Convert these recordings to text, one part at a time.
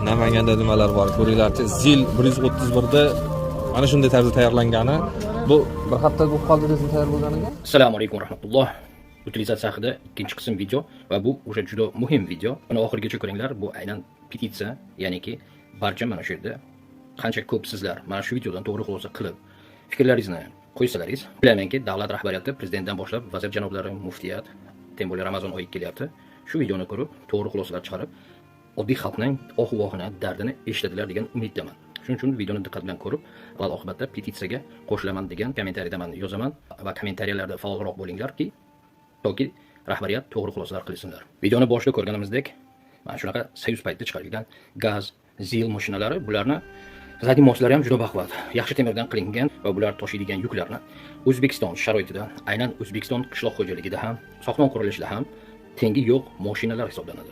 Namanganda nimalar bor, ko'ringlarchi. ZIL 131 da mana shunday tarzda tayyorlangani. Bu bir hafta bo'lib qoldi desa tayyor bo'lganiga. Assalomu alaykum rahmatulloh. Utilizatsiya haqida ikkinchi qism video va bu o'sha juda muhim video. Uni oxirigacha ko'ringlar. Bu aynan petitsiya, ya'niki barcha mana shu yerda qancha ko'p sizlar mana shu videodan to'g'ri xulosa qilib fikrlaringizni qo'ysalaringiz, bilamanki, davlat rahbariyati, prezidentdan boshlab vazir janoblari, muftiyat, тем более Ramazon oyi kelyapti. Shu videoni ko'rib, to'g'ri xulosalar chiqarib, oddiy xalqning ohu vohini, dardini eshitadilar degan umiddaman. Shuning uchun videoni diqqat bilan ko'rib, alal oqibatda petitsiyaga qo'shilaman degan kommentariyada man yozaman va kommentariyalarda faolroq bo'linglarki, toki rahbariyat to'g'ri xulosalar qilsinlar. Videoni boshida ko'rganimizdek, mana shunaqa Союз paytida chiqarilgan GAZ, ZIL mashinalari, bularni задний mostlari ham juda baquvvat, yaxshi temirdan qilingan va bular toshiydigan yuklarni O'zbekiston sharoitida, aynan O'zbekiston qishloq xo'jaligida ham, soxton qurilishida ham tengi yo'q mashinalar hisoblanadi.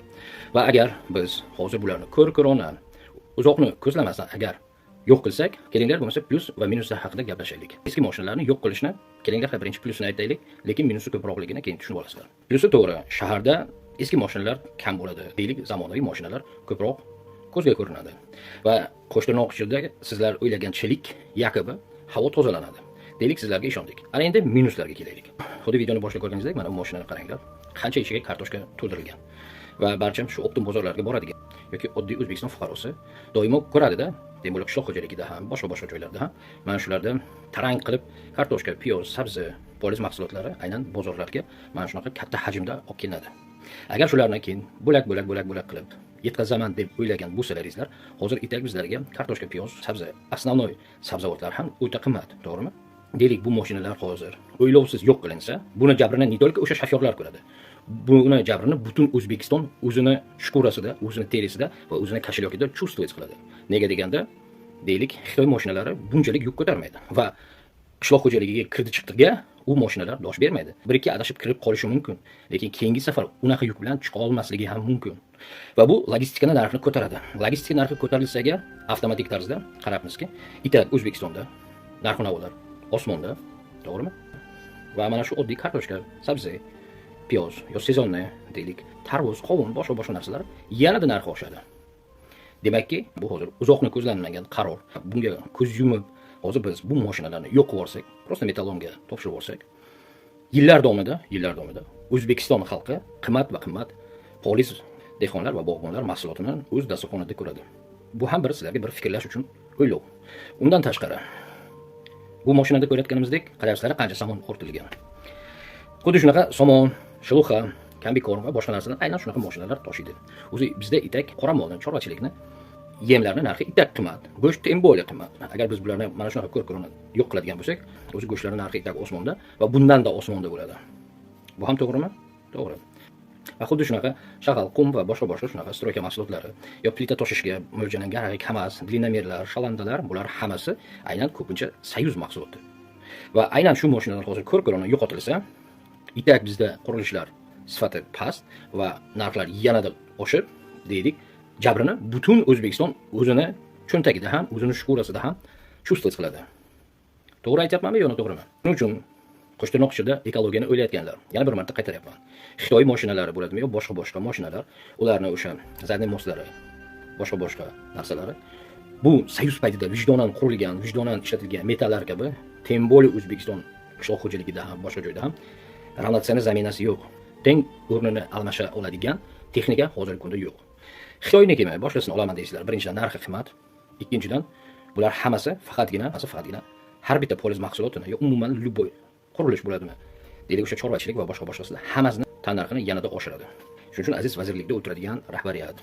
Va agar biz hozir bularni ko'r-ko'rona, uzoqni ko'zlamasdan agar yo'q qilsak, kelinglar, bo'lmasa plyus va minuslar haqida gaplashaylik. Eski mashinalarni yo'q qilishni, kelinglar, birinchi plyusini aytaylik, lekin minusi ko'proqligini keyin tushunib olasizlar. Plyusi to'g'ri, shaharda eski mashinalar kam bo'ladi. Deylik, zamonaviy mashinalar ko'proq ko'zga ko'rinadi. Va qo'shtirnoq ichida sizlar o'ylaganchalik якобы havo tozalanadi. Deylik, sizlarga ishondik. Ana endi minuslarga kelaylik. Xuddi videoni boshida ko'rganingizdek, mana bu mashinani qaranglar. Qancha ichiga kartoshka to'ldirilgan. Va barcham shu оптом bozorlarga boradigan yoki oddiy O'zbekiston fuqarosi doimo ko'radida, тем более qishloq xo'jaligida ham, boshqa-boshqa joylarda ham mana shularda tarang qilib kartoshka, piyoz, sabzi, poliz mahsulotlari aynan bozorlarga mana shunaqa katta hajmda olib kelinadi. Agar shularni keyin bo'lak-bo'lak bo'lak-bo'lak qilib yetkazaman deb o'ylagan bo'lsalaringizlar, hozir и так bizlarga kartoshka, piyoz, sabzi, основной sabzavotlar ham o'ta qimmat, to'g'rimi? Deylik, bu mashinalar hozir o'ylovsiz yo'q qilinsa, buni jabrini не только o'sha shofyorlar ko'radi. Buni jabrini butun O'zbekiston o'zini шкура sida, o'zini terisida va o'zini кошелёк ida чувствовать qiladi. Nega deganda, deylik, Xitoy mashinalari bunchalik yuk ko'tarmaydi va qishloq xo'jaligiga kirdi chiqdiga u mashinalar dosh bermaydi. Bir ikki adashib kirib qolishi mumkin, lekin keyingi safar unaqa yuk bilan chiqa olmasligi ham mumkin. Va bu logistikani narxini ko'taradi. Logistika narxi ko'tarilsa agar, avtomatik tarzda qarabmizki, и так O'zbekistonda narx navolar osmonda, to'g'rimi? Va mana shu oddiy kartoshka, sabzi, piyoz yo сезонный deylik, tarvuz, qovun, boshqa boshqa narsalar yanada narxi oshadi. Demakki, bu hozir uzoqni ko'zlanmagan qaror. Bunga ko'z yumib, hozir biz bu mashinalarni yo'q qilib yuborsak, просто металлолом ga topshirib yuborsak, yillar davomida O'zbekiston xalqi qimmat va qimmat poliz dehqonlar va bog'bonlar mahsulotini o'z dasturxonida ko'radi. Bu ham bir sizlarga bir fikrlash uchun o'ylov. Undan tashqari, bu mashinada ko'rayotganimizdek, qarayapsizlar, qancha somon ortilgan. Xuddi shunaqa somon, шелуха, kombikorm va boshqa narsalar aynan shunaqa mashinalar toshiydi. O'zi bizda и так qora molni, chorvachilikni yemlarni narxi и так qimmat. Go'sht тем более qimmat. Agar biz bularni mana shunaqa ko'r-ko'rona yo'q qiladigan bo'lsak, o'zi go'shtlarning narxi и так osmonda va bundan-da osmonda bo'ladi. Bu ham to'g'rimi? To'g'ri. Va xuddi shunaqa shag'al, qum va boshqa boshqa shunaqa стройка mahsulotlari yo plita toshishga mo'ljallangan KAMAZ, длинномер lar, shalandalar, bular hammasi aynan ko'pincha Союз mahsuloti. Va aynan shu mashinalar hozir ko'r-ko'rona yo'qotilsa, и так bizda qurilishlar sifati past va narxlar yanada oshib, deylik, jabrini butun O'zbekiston o'zini cho'ntagida ham, o'zini шкура sida ham чувствовать qiladi. To'g'ri aytyapmanmi yo noto'g'rimi? Shuning uchun qo'shtirnoq ichida ekologiyani o'ylayotganlar, yana bir marta qaytaryapman. Xitoy mashinalari bo'ladimi yo boshqa boshqa mashinalar, ularni o'sha задний mostlari, boshqa boshqa narsalari bu Союз paytida vijdonan qurilgan, vijdonan ishlatilgan metallar kabi, тем более O'zbekiston qishloq xo'jaligida ham, boshqa joyda ham равноценный замена si yo'q. Teng o'rnini almasha oladigan texnika hozirgi kunda yo'q. Xitoynikimi, boshqasini olaman deysizlar. Birinchidan, narxi qimmat, ikkinchidan, bular hammasi faqatgina har bitta poliz mahsulotini yo umuman любой qurilish bo'ladimi, deylik, o'sha chorvachilik va boshqa boshqasida hammasini tannarxini yanada oshiradi. Shuning uchun, aziz vazirlikda o'tiradigan rahbariyat,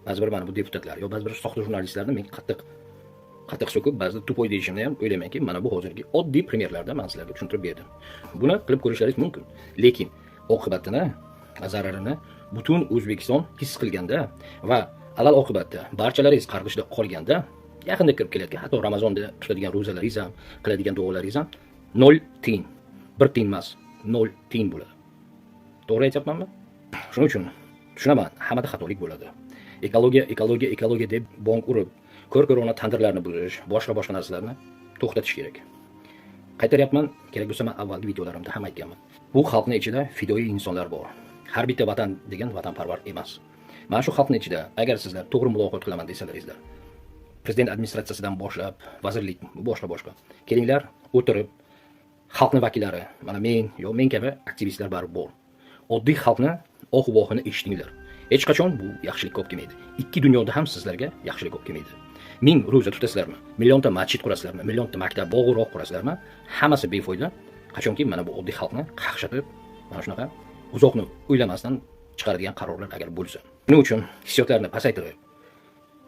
ba'zi bir mana bu deputatlar yo ba'zi bir soxta jurnalistlarni men qattiq qattiq so'kib, ba'zida тупой deyishimni ham o'ylaymanki, mana bu hozirgi oddiy пример larda man sizlarga tushuntirib berdim. Buni qilib ko'rishlaringiz mumkin, lekin oqibatini, zararini butun O'zbekiston his qilganda va alal oqibatda barchalaringiz qarg'ishda qolganda, yaqinda kirib kelayotgan, hatto Ramazonda tutadigan ro'zalaringiz ham, qiladigan duolaringiz ham 0 tiyin, 1 tiyin emas, 0 tiyin bo'ladi. To'g'ri aytyapmanmi? Shuning uchun tushunaman, hammada xatolik bo'ladi. Ekologiya, ekologiya, ekologiya deb bong urib, ko'r ko'rona tandirlarni buzish, boshqa boshqa narsalarni to'xtatish kerak. Qaytaryapman, kerak bo'lsa man avvalgi videolarimda ham aytganman. Bu xalqni ichida fidoyi insonlar bor. Har bitta vatan degan vatanparvar emas. Mana shu xalqning ichida agar sizlar to'g'ri muloqot qilaman desalaringizlar, prezident administratsiyasidan boshlab, vazirlik, boshqa kelinglar, o'tirib xalqning vakillari, mana men yo men kabi aktivistlar baribir bor. Oddiy xalqni oh-vohini eshitinglar. Hech qachon bu yaxshilik olib kelmaydi. Ikki dunyoda ham sizlarga yaxshilik olib kelmaydi. Ming ro'za tutasizlarmi? Millionta masjid qurasizlarmi? Millionta maktab, bog'-roq qurasizlarmi? Hammasi befoyda. Qachonki mana bu oddiy xalqni qaqshatib, mana shunaqa uzoqni o'ylamasdan chiqaradigan qarorlar agar bo'lsa. Shuning uchun hissiyotlarni pasaytirib,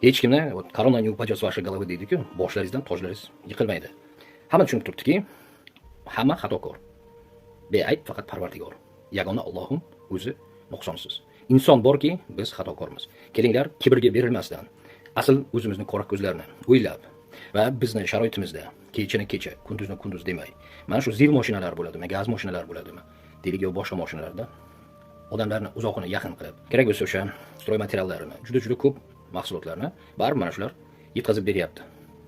hech kimni вот корона не упадет с вашей головы deydi-ku, boshlaringizdan tojlaringiz yiqilmaydi. Hamma tushunib turibdiki, hamma xatokor. Beayb faqat Parvardigor. Yagona Allohim o'zi nuqsonsiz. Inson borki, biz xatokormiz. Kelinglar, kibrga berilmasdan, asl o'zimizni qora ko'zlarni o'ylab va bizni sharoitimizda kechani kecha, kunduzni kunduz demay, mana shu ZIL mashinalar bo'ladimi, gaz mashinalar bo'ladimi, deylik yo boshqa mashinalarda odamlarni uzoqini yaqin qilib, kerak bo'lsa o'sha стройматериал larini, juda-juda ko'p mahsulotlarni baribir mana shular yetkazib beryapti.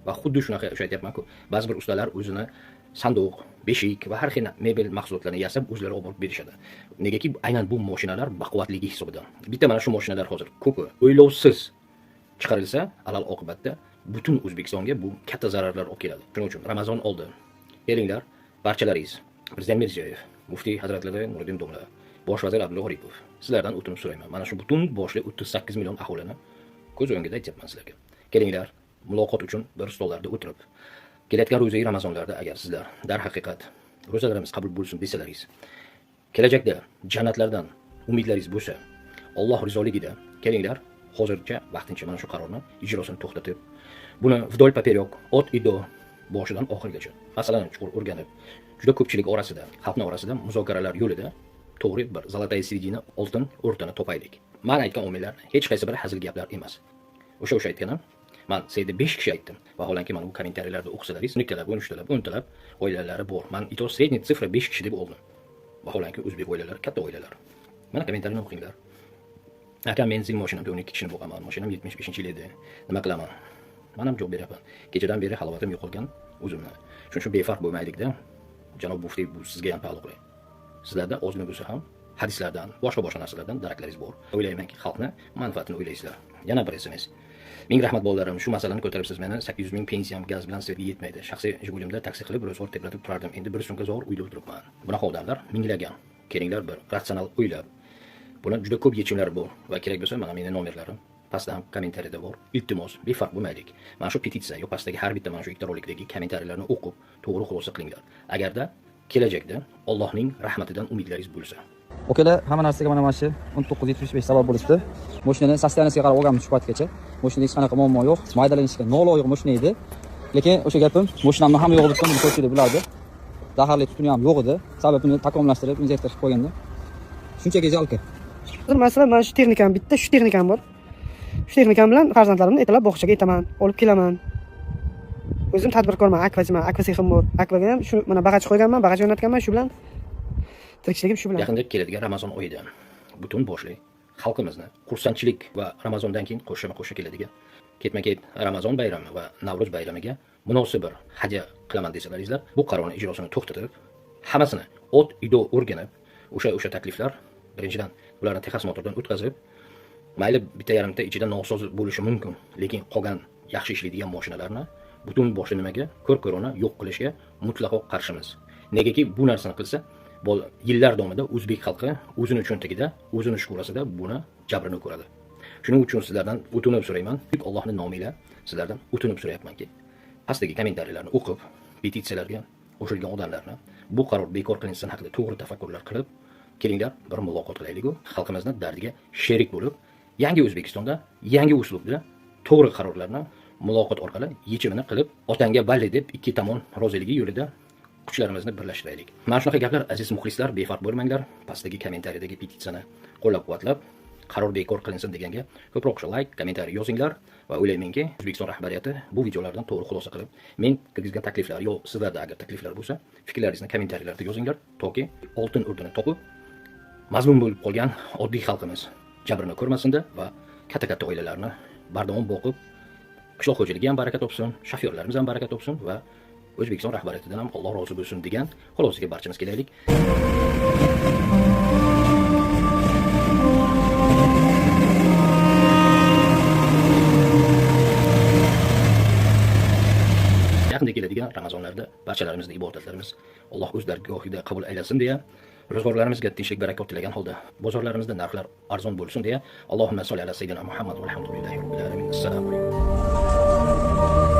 Va xuddi shunaqa o'sha aytyapman-ku, ba'zi bir ustalar o'zini sanduq, beshik va har xil mebel mahsulotlarini yasab o'zlari olib borib berishadi. Negaki aynan bu mashinalar baquvvatligi hisobidan. Bitta mana shu mashinalar hozir ko'pi o'ylovsiz chiqarilsa, alal oqibatda butun O'zbekistonga bu katta zararlar olib keladi. Shuning uchun Ramazon oldi. Kelinglar, barchalaringiz, Prezident Mirziyoyev, Muftiy hazratlari Nuriddin domla, Bosh vazir Abdulla Aripov, sizlardan o'tinib so'rayman. Mana shu butun boshli 38 million aholini ko'z o'ngida aytyapman sizlarga. Kelinglar, muloqot uchun bir stollarda o'tirib, kelayotgan ro'zai Ramazonlarda agar sizlar darhaqiqat ro'zalarimiz qabul bo'lsin desalaringiz, kelajakda jannatlardan umidlaringiz bo'lsa, Alloh rizoligida kelinglar, hozircha vaqtincha mana shu qarorni ijrosini to'xtatib, buni вдоль поперек, от и до, boshidan oxirigacha masalani chuqur o'rganib, juda ko'pchilik orasida, xalqning orasida muzokaralar yo'lida to'g'ri bir золотая середина, oltin o'rtani topaylik. Men aytgan omillar hech qaysi biri hazil gaplar emas. O'sha aytganim, man saytda 5 kishi aytdim. Vaholanki mana bu kommentariyalarda o'qisalaringiz, 12talab, 13talab, 10talab oilalari bor. Man и то средний цифра 5 kishi deb oldim. Vaholanki o'zbek oilalari katta oilalar. Mana kommentariyani o'qinglar. Aka, men ZIL mashinamda 12 kishini boqaman. Mashinam 75-yil edi. Nima qilaman? Men ham javob beryapman. Kechadan beri halovatim yo'qolgan o'zimni. Shuning uchun befarq bo'lmaylik-da. Janob muftiy, bu sizga ham taalluqli. Sizlarda ozgina bo'lsa ham hadislardan, boshqa narsalardan daraklaringiz bor. O'ylaymanki, xalqni manfaatini o'ylaysizlar. Yana bir SMS. Ming rahmat bolalarim, shu masalani ko'taribsiz meni. 800 ming pensiyam gaz bilan svetga yetmaydi. Shaxsiy Jigulimda taksi qilib ro'zg'or tebratib turardim. Endi bir sumka zo'r uyda o'tiribman. Bunaqa odamlar minglagan. Kelinglar bir ratsional o'ylab. Buni juda ko'p yechimlar bor va kerak bo'lsa mana meni nomerlarim pastda ham kommentariyada bor. Iltimos, befarq bo'lmaylik. Mana shu petitsiya yo pastdagi har bitta mana shu ikkita rolikdagi kommentariyalarni o'qib, to'g'ri xulosa qilinglar. Agarda kelajakda Allohning rahmatidan umidlaringiz bo'lsa. Okalar, hamma narsaga mana shu 1975 sabab bo'lishdi. Mashinani состояние siga qarab olganmiz shu paytgacha. Mashinada hech qanaqa muammo yo'q. Maydalanishga noloyiq mashina edi. Lekin o'sha gapim, mashinamni hamma yo'g'i butun ko'pchilik biladi. Zaharli tutuni ham yo'q edi. Sabab uni takomillashtirib, injektor qilib qo'ygandim. Shunchaki жалко. Hozir masalan mana shu texnikam bitta, shu texnikam bor. Shu texnikam bilan farzandlarimni ertalab bog'chaga etaman, olib kelaman. O'zim tadbirkorman, akvachiman, akva sexim bor. Akvaga ham shu mana bag'ach qo'yganman, bag'ach o'rnatganman, shu bilan tirikchiligim shu bilan. Yaqinda keladigan Ramazon oyida butun boshli xalqimizni xursandchilik va Ramazondan keyin qo'shma-qo'sha keladigan ketma-ket Ramazon bayrami va Navro'z bayramiga munosib bir hadya qilaman desalaringizlar, bu qarorni ijrosini to'xtatib, hammasini от и до o'rganib, o'sha takliflar birinchidan ularni техосмотр dan o'tkazib, mayli bitta yarimta ichida nosoz bo'lishi mumkin, lekin qolgan yaxshi ishlaydigan mashinalarni butun boshli nimaga ko'r-ko'rona yo'q qilishga mutlaqo qarshimiz. Negaki bu narsani qilsa, yillar davomida o'zbek xalqi o'zini cho'ntagida, o'zini шкура sida buni jabrini ko'radi. Shuning uchun sizlardan o'tinib so'rayman, buyuk Allohning nomi ila sizlardan o'tinib so'rayapmanki, pastdagi kommentariyalarni o'qib, petitsiyalarga qo'shilgan odamlarni bu qaror bekor qilinsin haqida to'g'ri tafakkurlar qilib, kelinglar bir muloqot qilaylik-u, xalqimizni dardiga sherik bo'lib, yangi O'zbekistonda yangi uslubda to'g'ri qarorlarni muloqot orqali yechimini qilib, otangga balli deb ikki tomon roziligi yo'lida kuchlarimizni birlashtiraylik. Mana shunaqa gaplar, aziz muxlislar, befarq bo'lmanglar. Pastdagi kommentariyadagi petitsiyani qo'llab-quvvatlab, qaror bekor qilinsin deganga ko'proq o'sha like, kommentariy yozinglar va o'ylaymanki, O'zbekiston rahbariyati bu videolardan to'g'ri xulosa qilib, men kirgizgan takliflar yo sizlarda agar takliflar bo'lsa, fikrlaringizni kommentariyalarda yozinglar, toki oltin o'rtani topib, mazlum bo'lib qolgan oddiy xalqimiz jabrini ko'rmasinda va katta-katta oilalarni bardavom boqib, qishloq xo'jaligi ham baraka topsin, shofyorlarimiz ham baraka topsin va O'zbekiston rahbariyatidan ham Alloh rozi bo'lsin degan xulosaga barchamiz kelaylik. Barchalarimizni ibodatlarimiz Alloh o'z dargohida qabul aylasin deya, ro'zg'orlarimizga tinchlik, barakot tilagan holda, bozorlarimizda narxlar arzon bo'lsin deya, Allohumma solli ala sayyidina Muhammad valhamdulillahi robbil alamin. Assalomu alaykum.